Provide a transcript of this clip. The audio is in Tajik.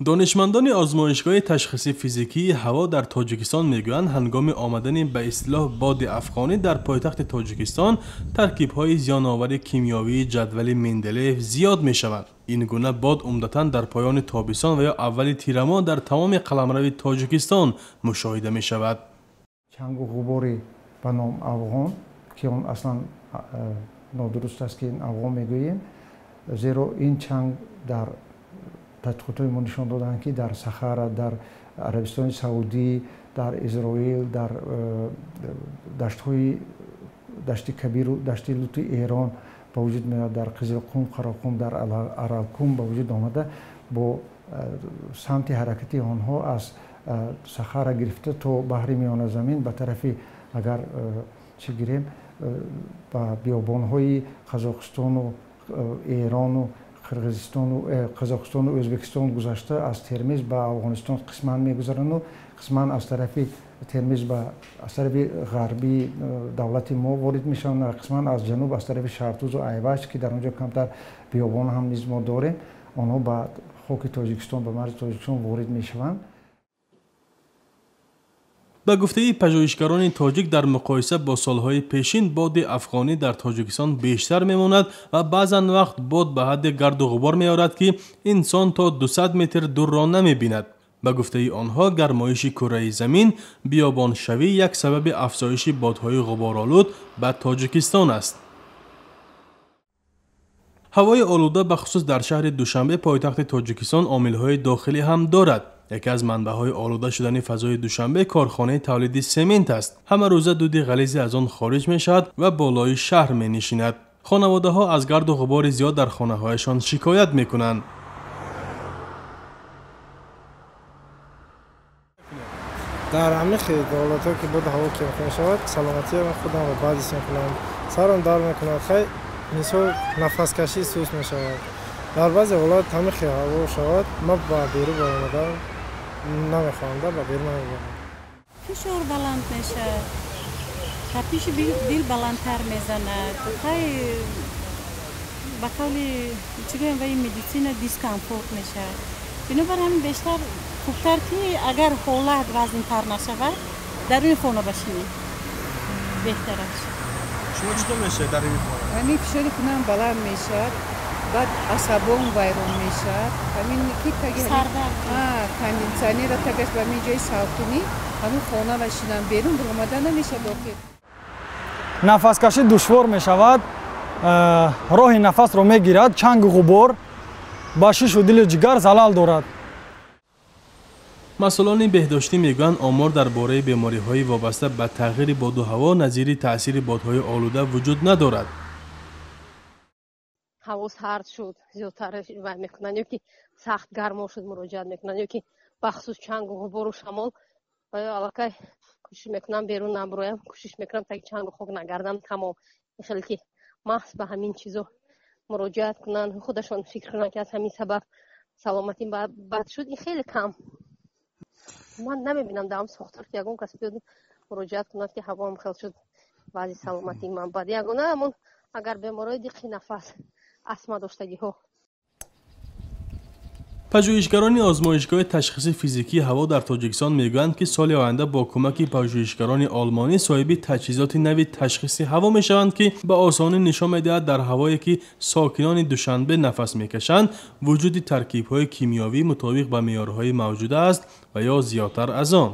Донишмандони озмоишгоҳи ташхиси физикии ҳаво дар Тоҷикистон мегӯянд, ҳангоми омадани ба истилоҳ боди афғонӣ дар пойтахти Тоҷикистон таркибҳои зиёновари кимиёвии ҷадвали Менделеев зиёд мешаванд. Ин гуна бод умдатан дар поёни тобистон ва ё аввали тирамоҳ дар тамоми қаламрави Тоҷикистон мушоҳида мешавад. Чангу ғубори ба ном афғон, ки он аслан нодуруст аст, ки ин афғон мегӯем, зеро ин чанг дар тадқиқотҳои мо нишон доданд, ки дар Сахара, дар Арабистони Саудӣ, дар Изроил, дар даштҳои дашти Кабиру дашти Лути Эрон ба вуҷуд меояд, дар Қизилқум, Қарақум, дар Аралкум ба вуҷуд омада, бо самти ҳаракати онҳо аз Сахара гирифта то баҳри Миёназамин ба тарафи, агар чӣ гирем, ба биёбонҳои Қазоқистону Эрону Қирғизистону Қазоқистону Ӯзбекистон гузашта, аз Термиз ба Афғонистон қисман мегузаранду қисман аз тарафи Термиз ба аз тарафи ғарбии давлати мо ворид мешаванд ва қисман аз ҷануб аз тарафи Шартузу Айвач, ки дар он ҷо камтар биёбон ҳам низ мо дорем, онҳо ба хоки Тоҷикистон, ба марзи Тоҷикистон ворид мешаванд. Ба гуфтаи пажӯҳишгарони тоҷик, дар муқоиса бо солҳои пешин боди афғонӣ дар Тоҷикистон бештар мемонад ва баъзан вақт бод ба ҳадди гарду ғубор меорад, ки инсон то 200 метр дурро намебинад. Ба гуфтаи онҳо, гармоиши кураи замин, биёбоншавӣ як сабаби афзоиши бодҳои ғуборолуд ба Тоҷикистон аст. Ҳавои олуда бахусус дар шаҳри Душанбе, пойтахти Тоҷикистон, омилҳои дохилӣ ҳам дорад. Яке аз манбаъҳои олуда шудани фазои Душанбе корхонаи тавлиди семент аст. Ҳама рӯза дуди ғализе аз он хориҷ мешавад ва болои шаҳр менишинад. Хонаводаҳо аз гарду ғубори зиёд дар хонаҳояшон шикоят мекунанд. Дар ҳамин ҳолатҳо, ки буд ҳаво кам мешавад, саломатии худамро бад ҳис мекунам, сарам дард мекунад, хай мисол нафаскашӣ суст мешавад. Дар баъзе ҳолат ҳамин ҳаво шавад, ман ба берун баромадан намехоҳам, ба берун намебарам. Фишор баланд мешавад, тапиши дил баландтар мезанад. Хай ба қавли чӣ гӯям, ваи медицина дискомфорт мешавад. Бинобар ҳамин бештар хубтар, ки агар ҳолат вазнинтар нашавад, дар рӯи хона башинӣ беҳтар аст. Шумо чӣ хел мешавед дар ин хона? Ҳамин фишори хунам баланд мешавад, баъд асабом вайрон мешавад. Ҳамин ки таги кондитсионера тагаш ба ҳамин ҷои салқинӣ, ҳамин хона башинам, берун баромада намешавад охир. Нафаскашӣ душвор мешавад, роҳи нафасро мегирад, чангу ғубор ба шишу дилу ҷигар залал дорад. Масъулони беҳдоштӣ мегӯянд, омор дар бораи бемориҳои вобаста ба тағйири боду ҳаво назири таъсири бодҳои олуда вуҷуд надорад. Ҳаво сард шуд, зиёдтар вай мекунанд, ё ки сахт гармо шуд, муроҷиат мекунанд, ё ки бахусус чангу ғубору шамол, ва ё аллакай кӯшиш мекунам берун набуроям, кӯшиш мекунам таги чангу хок нагардам, тамом. Хеле ки маҳз ба ҳамин чизо муроҷиат кунанд, худашон фикр кунанд, ки аз ҳамин сабаб саломатим бад шуд, ин хеле кам. Ман намебинам дар ҳам сохтор, ки ягон кас биёд муроҷиат кунад, ки ҳавоам хел шуд, вазъи саломатии ман бад. Ягона ҳамон агар беморои диққи нафас, астма доштагиҳо. Пажӯҳишгарони озмоишгоҳи ташхиси физикии ҳаво дар Тоҷикистон мегӯянд, ки соли оянда бо кӯмаки пажӯҳишгарони олмонӣ соҳиби таҷҳизоти нави ташхиси ҳаво мешаванд, ки ба осонӣ нишон медиҳад дар ҳавое, ки сокинони Душанбе нафас мекашанд, вуҷуди таркибҳои кимиёвӣ мутобиқ ба меъёрҳои мавҷуда аст ва ё зиёдтар аз он.